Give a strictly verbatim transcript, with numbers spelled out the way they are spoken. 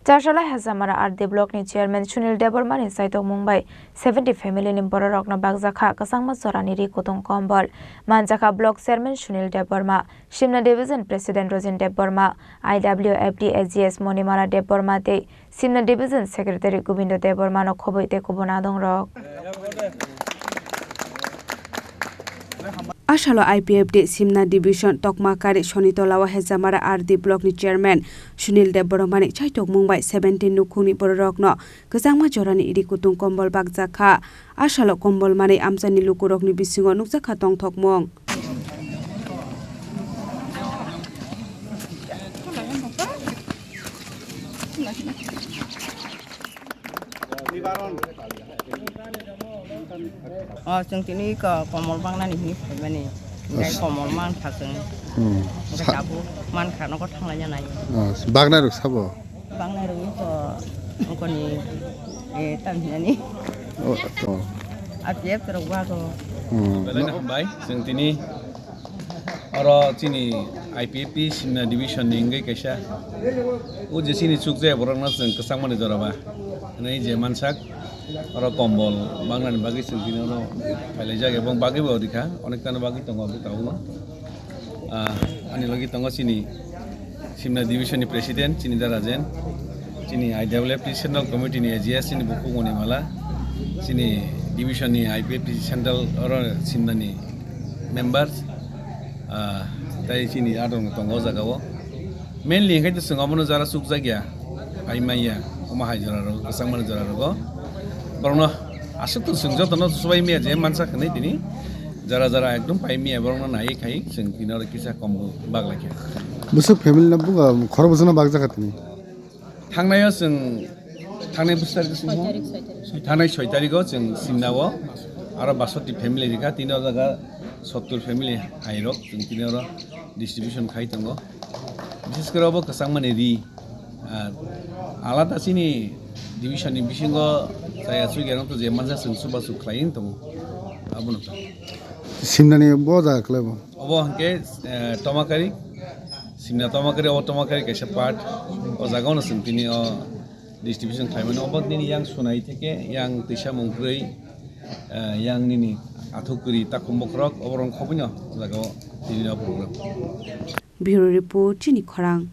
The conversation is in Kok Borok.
Chasala Hajamara R D block ni chairman Sunil Debbarma ni chaitokmung bai seventy family ni bororokno bakjakha kwchangma jorani ri kutung kombol. Manjakha block chairman Sunil Debbarma, Simna Division President Rojin Debbarma, I W F D A G S Monimala Debbarma tei Simna Division Secretary Gobindo Debbarma no khoboi tei kubun adongrok. Asalo I P F D Simna Division Tokmakari Sonitola o Hejamara R D block ni chairman Sunil Debbarma ni chaitokmung bai seventeen nukhungni bororokno kwchangma jorani ri kutung kombol bakjakha. Asalo kombol manwi amchaini lukurokni bisingo nukjakha tongthokmung. O, chwng tini ko-, komol bangnani hwnwi phaimani. Hwnkhe komol mankha chwng. Hmm. Hwnkhe tabuk mankha, nogo thanglaiya nai. O, bagnai rok sabo? Bagnai rok wngkha, wngkoni, eh, tam hinani. O, o. R P F rok bago. Hmm. Belai no hambai, chwng tini oro chini I P F D Simna Division ni wngwi kaisa. O je chini chukjaya borokno chwng kwchangmani jora ba. Hwnwi je mansak, oro kombol bangnani bagwi chwng tini oro phailaijak, ebong bagwi bo rikha, onektano bagwi tongo aboni tabukno. Ah, ani logi tongo chini Simna Division ni President, chini Darajen, chini I W F T Central Committee ni A G S, chini Bukhuk Monimala, chini Division ni I P F T Central oro Simna ni members, ah, tei chini adong tongo o jaga o. Mainly hwnkhe chwng omono jara chukjakya, pai manya, omo hai jora rogo, kwchangmani jora rogo. Borokno aswk tong chwng jotono swbai manya je mansa hwnwi tini jara jara ekdom pai manya borokno naiwi khai chwng tini oro kisa kombo baglaikha. Bwswk family no buga khorok bwswkno bakjakha tini? Thangnaio chwng, thangnai bwswk tarikh swi? Soi tarikh, soi tarikh. Thangnai soi tarikh o chwng Simna o aro basoti family rikha, tini o jaga sottur family hairok chwng tini oro distribution khai tongo. Bishes kore obo kwchangmani ri. Ar alada chini division ni bisingo chaya chukya rok je mansa chwng chubachu khlai wng tongo. Abono. Simnani bo jaga khlai bo? Obo hwnkhe, eh, Tomakari, Simna Tomakari, obo Tomakari kaisa part. O jaga ono chwng tini o distribution khlaimani. Obo nini yang Sunai theke yang Twisa Mungkrwi, eh, yang nini Athukuri Takhum Bokhorok, obo rong khobwino o jaga o tini o program. Bureau Report, Chini Khorang.